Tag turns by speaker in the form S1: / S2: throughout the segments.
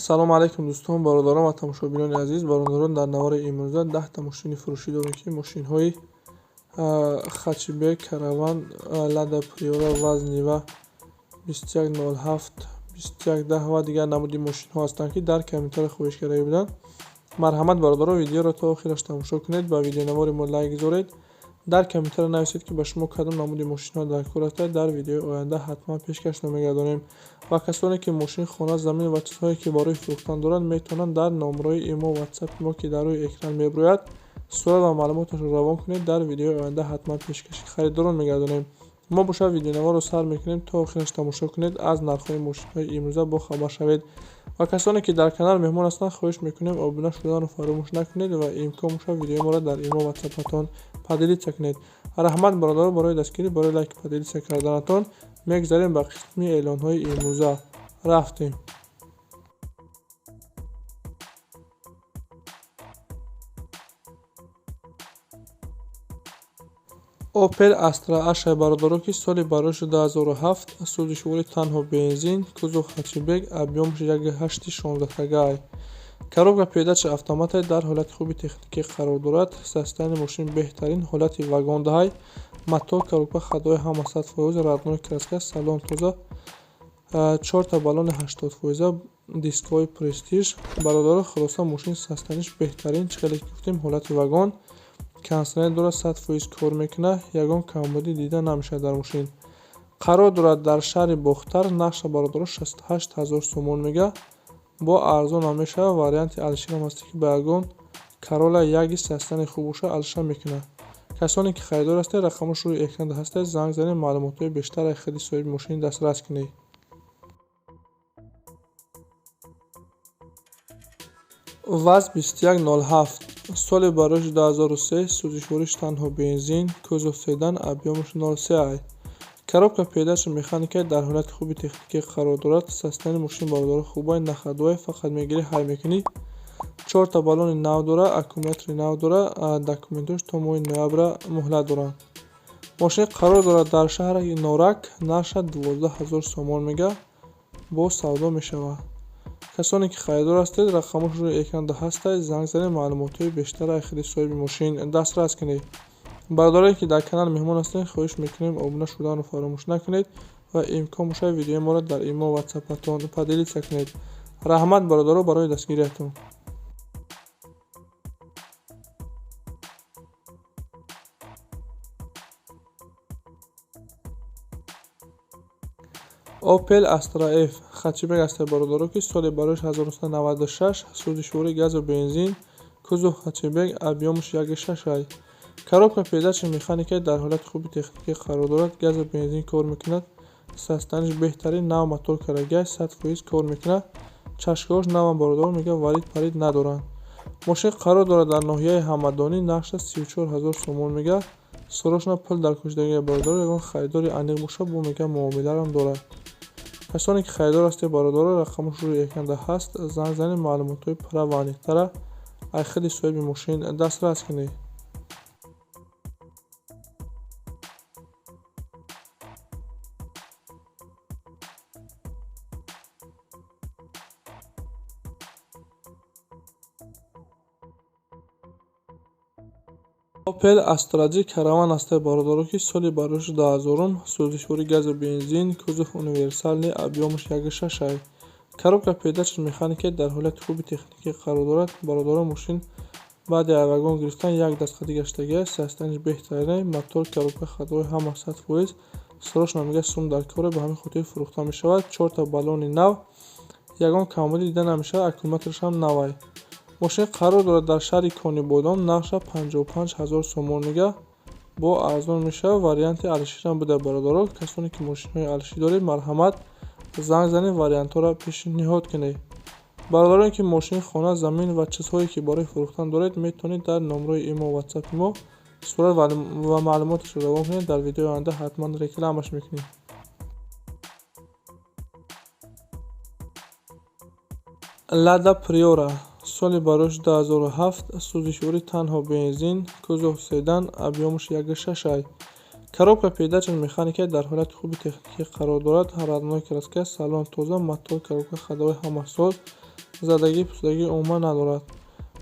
S1: Салом алейкум, дӯстон, бародарон ва тамошобинони азиз. Бародарон, дар навори имрӯза 10та мошини фурӯшӣ дорем, ки мошинҳои хэтчбек, Караван, Лада Приора, ВАЗ Нива 2107, 2110 ва дигар намуди мошинҳо ҳастанд, ки дар комментария хоҳиш карда буданд. Марҳамат, бародарон, видеоро то охираш тамошо кунед, ба видеонавори мо лайк гузоред, дар комментария нависед, ки ба шумо кадом намуди мошинҳо дар кор ҳастад. Дар видеои оянда ҳатман пешкаш мегардонем. Ва касоне ки мошин, хона, замин ва чизҳое ки барои фурӯхтан доранд, метавонанд дар номерои имо, ватсапи мо, ки дар рӯи экран мебарояд, сурат ва маълумоташро равон кунед. Дар видеои оянда ҳатман пешкаши харидорон мегардонем. Мо бошад видеонаворро сар мекунем, то охираш тамошо кунед, аз нархҳои мошинҳои имрӯза бохабар шавед. Ва касоне ки дар канал меҳмон ҳастанд, хоҳиш мекунем, обуна шуданро фаромӯш накунед ва имкон бошад, видеои моро дар имо, ватсапатон поделиться кунед. Раҳмат, бародарон, барои дастгирӣ, барои лайк, поделиться карданатон. Мегзарем ба қисми эълонҳои имрӯза. Рафтем. Opel Astra H, бародарон, ки соли барои 2007, сӯзишворӣ танҳо бензин, кузов хэтчбек, объёмаш 1,8, 16 тагай, коробка передача автоматай, дар ҳолати хуби техникӣ қарор дорад. Состояние мошин беҳтарин, ҳолати вагон даҳай. Мотор, коробка, ходовой ҳама 100%, родной краска, салон тоза, чорта баллони 80%, дискҳои Престиж. Бародарон, хулоса, мошин состояниеш беҳтарин. Чӣ хеле ки гуфтем, ҳолати вагон, кондитсионер дорад, 100% кор мекунад, ягон камбудӣ дида намешавад дар мошин. Қарор дорад дар шаҳри Бохтар. Нархша, бародарон, 68 000 сомон мега, бо арзон ҳам мешавад. Варианти алишерам ҳаст, ки ба ягон Карола яги состояние хуб бошад, алишер мекунад. Касоне ки харидор ҳастед, рақамош рӯи экран ҳастед, занг занед, маълумотҳои бештар аз худи соҳиби мошин дастрас кунед. ВАЗ 2107, соли барои 2003, сӯзишвориш танҳо бензин, кузов седан, объёмаш 03 ай, коробка передача механика, дар ҳолати хуби техникӣ қарор дорад. Состояние мошин, бародарон, хубай, на ходовой, фақат мегирӣ, ҳай мекунӣ. Чорта баллони нав дорад, аккумулятори нав дорад, документош то моҳи ноябра муҳлат доранд. Мошин қарор дорад дар шаҳри Норак. Нархша 12 000 сомон мега, боз савдо мешавад. Касоне ки харидор ҳастед, рақамош рӯи экранда ҳастад, занг занед, маълумотҳои бештар аз худи соҳиби мошин дастрас кунед. Бародарое ки дар канал меҳмон ҳастед, хоҳиш мекунем, обуна шуданро фаромӯш накунед ва имкон бошад, видеои моро дар имо, ватсапатон поделиться кунед. Раҳмат, бародаро, барои дастгириятон. Opel Astra F хэтчбек аст, бародаро, ки соли барои 1996, сӯзишвории газу бензин, кузов хэтчбек, объёмаш 1,6 ай, коробка передача механика, дар ҳолати хуби техникӣ қарор дорад. Газу бензин кор мекунад, состояниеш беҳтарин, нав мотор карагай, 100% кор мекунад, чашкаҳош навам, бародаро, мега, варид парид надоранд. Мошин қарор дорад дар ноҳияи Ҳамадонӣ. Нархша 34 000 сомон мега, срочно пул дар кушидагия, бародаро. Ягон харидори аниқ бошад, бо мега муомиларам дорад. Касоне ки харидор ҳастед, бародаро, рақамош рӯи экранда ҳаст, занг занед, маълумотҳои пурра ва аниқтара аз худи соҳиби мошин дастрас кунед. Opel Astra G Караван аст, бародаро, ки соли барои 2000-ум, сӯзишвории газу бензин, кузов универсальный, объёмаш 1,6 ай, коробка передача механика, дар ҳолати хуби техникӣ қарор дорад. Бародарон, мошин баъди вагон гирифтан як дастқадӣ гаштагиаст, состояниеш беҳтарин, мотор, коробка, ходовой ҳама 100%. Срочно мега сум дар коре, ба ҳамин хотир фурӯхта мешавад. Чорта баллони нав, ягон камбудӣ дида намешавад, аккумулятораш ҳам навай. Мошин қарор дорад дар шаҳри Конибодом. Нархша 55 000 сомон мега, бо арзон мешавад. Варианти алиширам буда, бародаро. Касоне ки мошинҳои алишӣ доред, марҳамат, занг занед, вариантҳоро пешниҳод кунед. Бародароне ки мошин, хона, замин ва чизҳое ки барои фурӯхтан доред, метавонед дар номерои имо, ватсапи мо сурат ва маълумоташро равон кунед. Дар видеои оянда ҳатман рекламаш мекунем. Лада Приора, соли барои 2007, сӯзишворӣ танҳо бензин, кузов седан, объёмаш 1,6 ай, коробка передача механика, дар ҳолати хуби техникӣ қарор дорад. Родной краска, салон тоза, мотор, коробка, ходовой ҳама соз. Задагӣ пусудагӣ умуман надорад.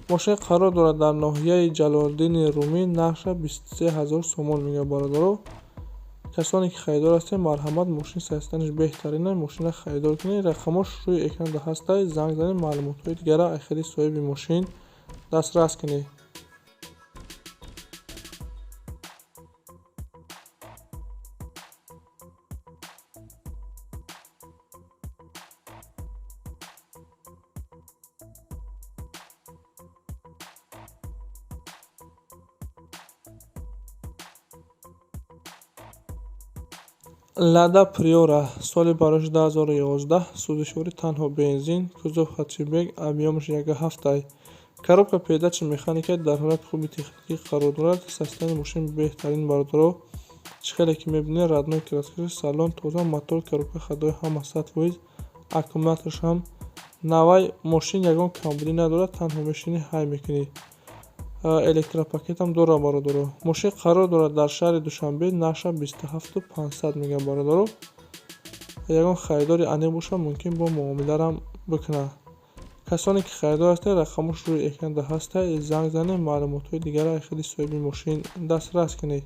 S1: Мошин қарор дорад дар ноҳияи Ҷалолиддини Румӣ, нархша 23 000 сомон мегӯяд бародаро. Касоне ки харидор ҳастед, марҳамат, мошин состоянияш беҳтарина, мошинро харидор кунед. Рақамош рӯи экранда ҳастай, занг занед, маълумотҳои дигара аз худи соҳиби мошин дастрас кунед. Лада Приора соли барои 2011, сӯзишворӣ танҳо бензин, кузов хэтчбек, объёмаш 1,7. Коробка передачи механика дар ҳолати хуби техникӣ қарор дорад. Состоянияи мошин беҳтарин бародаро. Чӣ хеле ки мебинед, родной краскаш, салон тоза, мотор, коробка ходовой ҳама 100%, аккумулятораш ҳам навай. Мошин ягон камбудӣ надорад, танҳо мешинӣ ҳай мекунӣ. Электропакетам дорад бародаро. Мошин қарор дорад дар шаҳри Душанбе, нархша 27 500 мегӯяд бародаро. Ягон харидори аниқ бошад, мумкин бо муомиларам бикунад. Касоне ки харидор ҳастед, рақамош рӯи экранда ҳастай, занг занед, маълумотҳои дигарро аз худи соҳиби мошин дастрас кунед.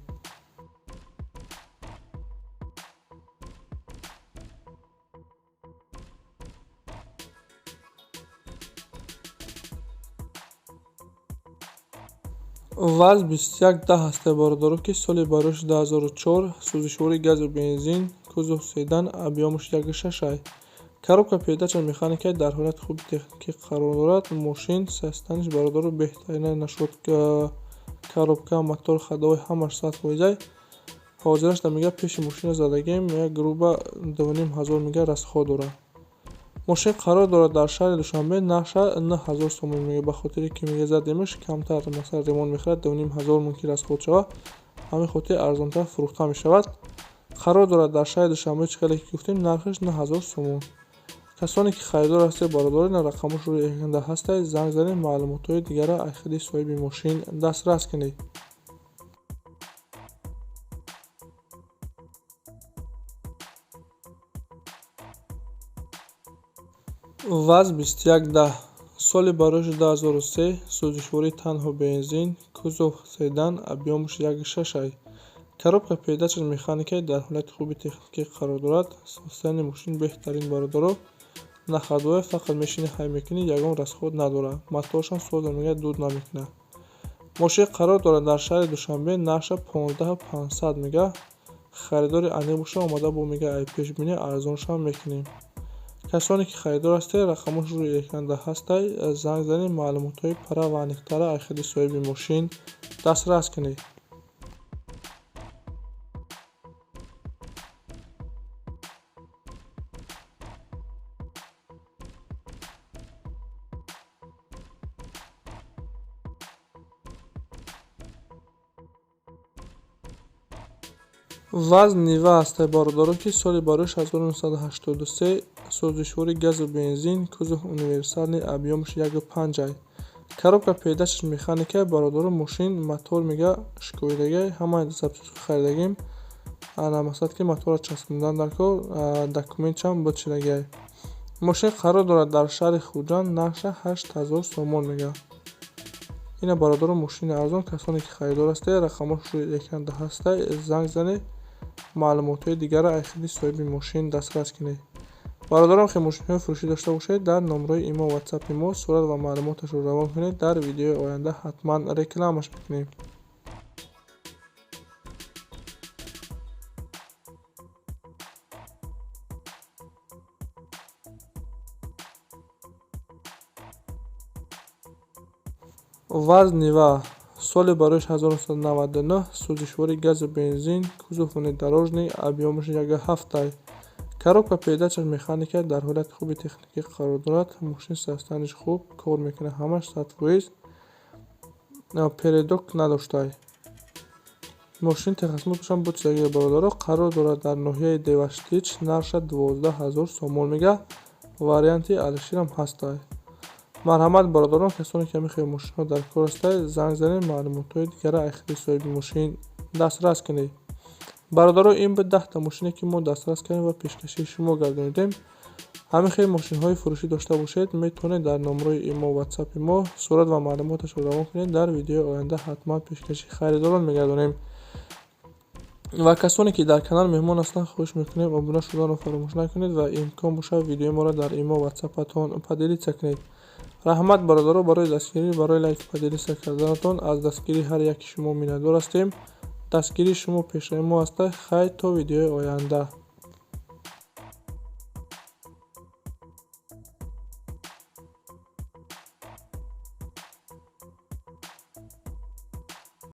S1: ВАЗ 2110 ҳастай бародаро, ки соли барои 2004, сӯзишвории газу бензин, кузов седан, объёмаш 1,6. Коробка передача механика дар ҳолати хуби техникӣ қарор дорад. Мошин состоянияш бародаро беҳтарина нашуд. Коробка, мотор, ходовой ҳамаш 100%. Ҳозираш мега пеши мошина задагем, як грубо 2500 мега расход дорад. Мошин қарор дорад дар шаҳри Душанбе, нархша 9000 сомон мега. Ба хотире ки мега задемаш камтар, масалан ремонт мехӯрад, 2500 мумкин расход шавад. Ҳамин хотир арзонтар фурӯхта мешавад. Қарор дорад дар шаҳри Душанбе, чӣ хеле ки гуфтем, нархаш 9000 сомон. Касоне ки харидор ҳастед бародаро, ин рақамош рӯи экранда ҳастай, занг занед, маълумотҳои дигарро аз худи соҳиби мошин дастрас кунед. ВАЗ 2110 соли барои 2003, сӯзишвории танҳо бензин, кузов седан, объёмаш 1,6. Коробка передача механика дар ҳолати хуби техникӣ қарор дорад. Состоянияи мошин беҳтарин бародаро. На ходовая, фақат мешинӣ ҳай мекунӣ, ягон расход надорад. Моторашам соза мегӯяд, дуд намекунад. Мошин қарор дорад дар шаҳри Душанбе, нархша 15 500 мега. Харидори аниқ боша, омада бо мега ай пешбинӣ арзоншам мекунем. Касоне ки харидор ҳастед, рақамош рӯи экранда ҳастай, занг занед, маълумотҳои пурра ва аниқтарро аз худи соҳиби мошин дастрас кунед. ВАЗ Нива ҳастай бародаро, ки соли барои 1983, сӯзишвории газу бензин, кузов универсальный, объёмаш 1,5. Коробка передачаш механика бародаро. Мошин мотор мега шикоидагай, ҳамаи запчастҳо харидагим. Ана масалан ки мотора часпондан дар кор, документшам бучидагай. Мошин қарор дорад дар шаҳри Хуҷанд, нархша 8000 сомон мега. Ина бародаро мошини арзон, касоне ки харидор ҳастед, рақамош рӯи экранда ҳастай, занг занед, маълумотҳои дигарро аз худи соҳиби мошин дастрас кунед. Бародарон, ки мошинҳои фурӯшӣ дошта бошед, дар номрои имо ватсапи мо сурат ва маълумоташро равон кунед, дар видеои оянда ҳатман рекламаш мекунем. ВАЗ Нива соли барои 1999, сӯзишвории газу бензин, кузов внедорожный, объёмаш 1,7. Коробка передачаш механика дар ҳолати хуби техникӣ қарор дорад. Мошин состоянияш хуб, кор мекунад, ҳамаш 100%, передок надоштай. Мошин техосмотршам бучидаги бародаро. Қарор дорад дар ноҳияи Деваштич, нархша 12 000 сомон мега. Варианти алиширам ҳастай. Марҳамат бародарон, касоне ки ҳамин хел мошинҳо дар кор ҳастанд, занг занед, маълумотҳои дигарро аз худи соҳиби мошин дастрас кунед. Бародарон, ин буд 10та мошине ки мо дастрас кардем ва пешкашии шумо гардонидем. Ҳамин хел мошинҳои фурӯшӣ дошта бошед, метавонед дар номерои имо, ватсапи мо сурат ва маълумоташро равон кунед. Дар видеои оянда ҳатман пешкаши харидорон мегардонем. Ва касоне, ки дар канал меҳмон ҳастанд, хоҳиш мекунем, обуна шуданро фаромӯш накунед ва имкон бошад, видеои моро дар имо, ватсапатон поделиться кунед. Раҳмат, бародаро, барои дастгирӣ, барои лайк, поделиться карданатон. Аз дастгирии ҳар яки шумо миннатдор ҳастем. Дастгирии шумо пешраи мо аста. Хайр, то видеои оянда.